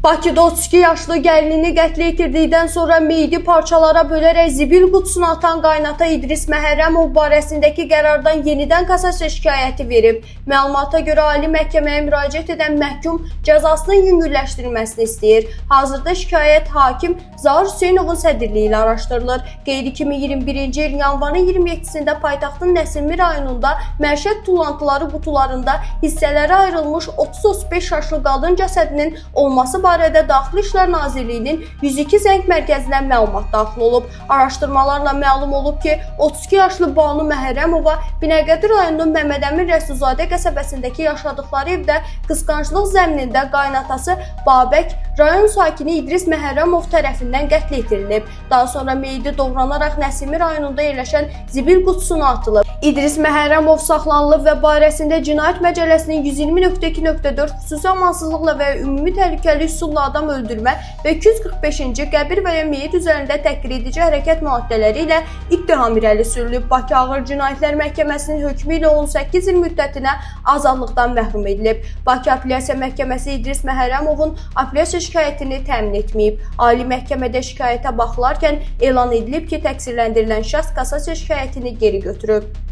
Bakıda 32 yaşlı gəlinini qətlə yetirdikdən sonra meyidi parçalara bölərək zibil qutusuna atan qaynata İdris Məhərrəmov barəsindəki qərardan yenidən kassasiya şikayəti verib. Məlumata görə Ali Məhkəməyə müraciət edən məhkum cəzasının yüngülləşdirilməsini istəyir. Hazırda şikayət hakim Zaur Hüseynovun sədrliyi ilə araşdırılır. Qeyd 2021-ci il yanvarın 27-sində paytaxtın Nəsimi rayonunda məişət tullantıları qutularında hissələrə ayrılmış 30-35 yaşlı qadın cəsədinin olması barədə Daxili İşlər Nazirliyinin 102 zəng mərkəzinə məlumat daxil olub. Araşdırmalarla məlum olub ki, 32 yaşlı Banu Məhərrəmova Binəqədi rayonunun Məmmədəmin Rəsulzadə qəsəbəsindəki yaşadıkları evdə qısqanclıq zəminində qaynatası Babək rayon sakini İdris Məhərrəmov tərəfindən qətl yetirilib. Daha sonra meyidi doğranaraq Nəsimi rayonunda yerləşən zibil qutusuna atılıb. İdris Məhərrəmov saxlanılıb və barəsində Cinayət Məcəlləsinin 120.2.4 xüsusi amansızlıqla və ya ümumi təhlükəli üsulla adam öldürmə və 245-ci qəbir və ya meyit üzərində təhqir edici hərəkət maddələri ilə ittiham irəli sürülüb. Bakı Ağır Cinayətlər Məhkəməsinin hökmü ilə 18 il müddətinə azadlıqdan məhrum edilib. Bakı Apellyasiya Məhkəməsi İdris Məhərrəmovun apellyasiya şikayətini təmin etməyib. Ali Məhkəmədə şikayətə baxılarkən elan edilib ki, təqsirləndirilən şəxs kassasiya şikayətini geri götürüb.